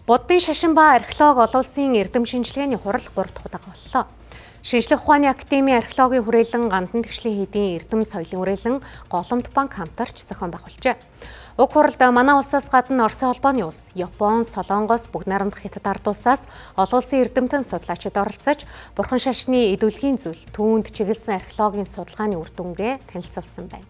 Буддын шашин ба археологи олон улсын эрдэм шинжилгээний хурал 3 дахь удаа боллоо. Шинжлэх ухааны академийн археологийн хүрээлэн Гандан тэгшлийн хийдийн эрдэм соёлын хүрээлэн Голомт банк хамтарч зохион байгуулжээ. Уг хуралд манай улсаас гадна Оросын холбооны улс, Япон, Солонгос, Бүгд Найрамдах Хятад ард улсаас олон улсын эрдэмтэн судлаачид оролцож, бурхан шашны эд өлгийн зүйл, түүнд чиглэсэн археологийн судалгааны үр дүнгээ танилцуулсан байна.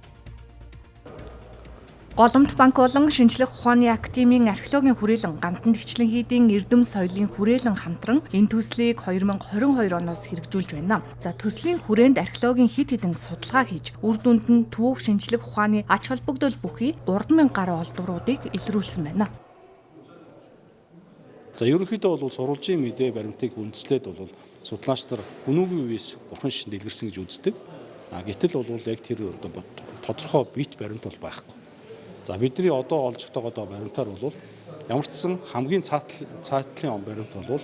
Голомт банк болон шинжлэх ухааны академийн археологийн хүрээлэн Гандан тэгшлэн хийдийн эрдэм соёлын хүрээлэн хамтран энэ төслийг 2022 оноос хэрэгжүүлж байна. За, төслийн хүрээнд археологийн хэд хэдэн судалгаа хийж, үр дүнд нь түүх, шинжлэх ухааны ач холбогдол бүхий 3000 гаруй олдвруудыг илрүүлсэн байна. За, ерөнхийдөө бол сурвалжийн мэдээ баримтыг үндэслээд бол судлаач нар хүнүүгийн үеэс бурхан шашин дэлгэрсэн гэж үздэг. А гэтэл бол яг тэр одоо тодорхой бит баримт бол байхгүй. За, бидний одоо олж байгаа баримтаар бол ямар ч сан хамгийн цаатлын он баримт бол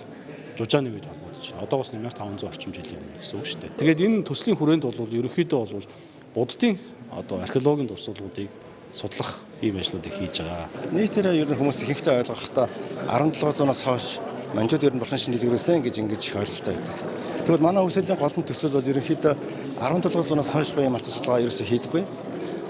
Жужааны үед холбогдож байна. Одоогоос 1500 орчим жилийн өмнө гэсэн үг шүү дээ. Тэгээд энэ төслийн хүрээнд бол ерөнхийдөө бол буддын одоо археологийн дурсгалуудыг судлах ийм ажлуудыг хийж байгаа. Нийтээрээ ер нь хүмүүс ихэнхдээ ойлгохдоо 17 зуунаас хойш манжууд ер нь бурхан шашин дэлгэрүүлсэн гэж ингэж их ойлголттой байдаг. Тэгвэл манай Өвсөлийн голомт төсөл бол ерөнхийдөө 17 зуунаас хойш буюу малтан судалгаа ерөөсөө хийдэггүй.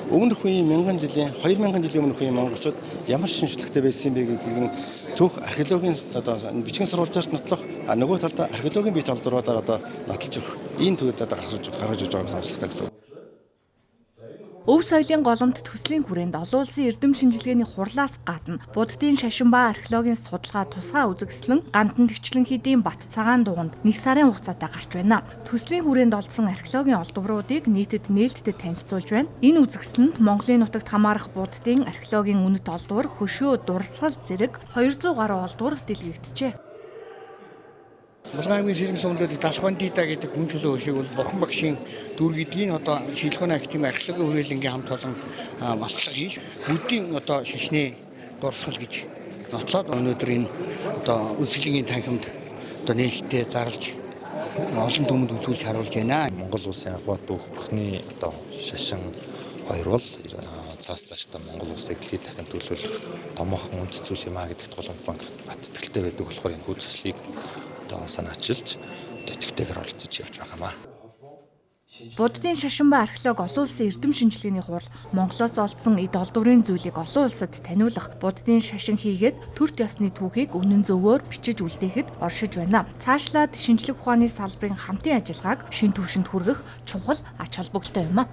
Өмнөх үеийн мянган жилийн, 2000 жилийн өмнөх үеийн монголчууд ямар шинжлэхтэй байсан бэ гэдгийг нь түүх археологийн одоо бичгийн сурвалжаар нотлох, а нөгөө талдаа археологийн бие олдвруудаар одоо нотолж өгөх ийм төвөд одоо гаргаж өгж байгаа онцлогтой гэсэн. Өв соёлын голомт төслийн хүрээнд олон улсын эрдэм шинжилгээний хурлаас гадна буддын шашин ба археологийн судалгаа тусгай үзэгслэн Гандан тэгчлэн хийдийн Бат цагаан дуганд 1 сарын хугацаатай гарч байна. Төслийн хүрээнд олдсон археологийн олдвруудыг нийтэд нээлттэй танилцуулж байна. Энэ үзэгслэнд Монголын нутагт хамаарах буддын археологийн үнэт олдвор, хөшөө, дурсгал зэрэг 200 гаруй олдвор дэлгэгджээ. Булган аймгийн Сэрэмэн сумлуудыг Далхвандида гэдэг хүн чулуу хөшөөг бол Бурхан багшийн дүр гэдгийг одоо шинжлэх ухааны академийн археологийн хүрээлэнгийн хамт олон малтлага хийж буддийн одоо шашны дурсгал гэж нотлоод өнөөдөр энэ одоо үзэсгэлэнгийн танхимд одоо нээлттэй зарлж олон түмэнд үзүүлж харуулж байна. Монгол улсын анхват бүх бурхны одоо шашин хоёр бол цаас цаашдаа Монгол улсыг дэлхийд дахин төлөөлөх томоохон үнэт зүйл юм а гэдэгт Голомт банк бат итгэлтэй байдаг болохоор энэ хүү төслийг одоо санаачилж идэвхтэйгээр оролцож явж байгаа юм аа. Буддын шашин ба археологи олон улсын эрдэм шинжилгээний хурал Монголоос олдсон эд олдврын зүйлийг олон улсад таниулах, буддын шашин хийгээд төрт ёсны түүхийг үнэн зөвөөр бичиж үлдээхэд оршиж байна. Цаашлаад шинжлэх ухааны салбарын хамтын ажиллагааг шинэ түвшинд хүргэх чухал ач холбогдолтой юм а.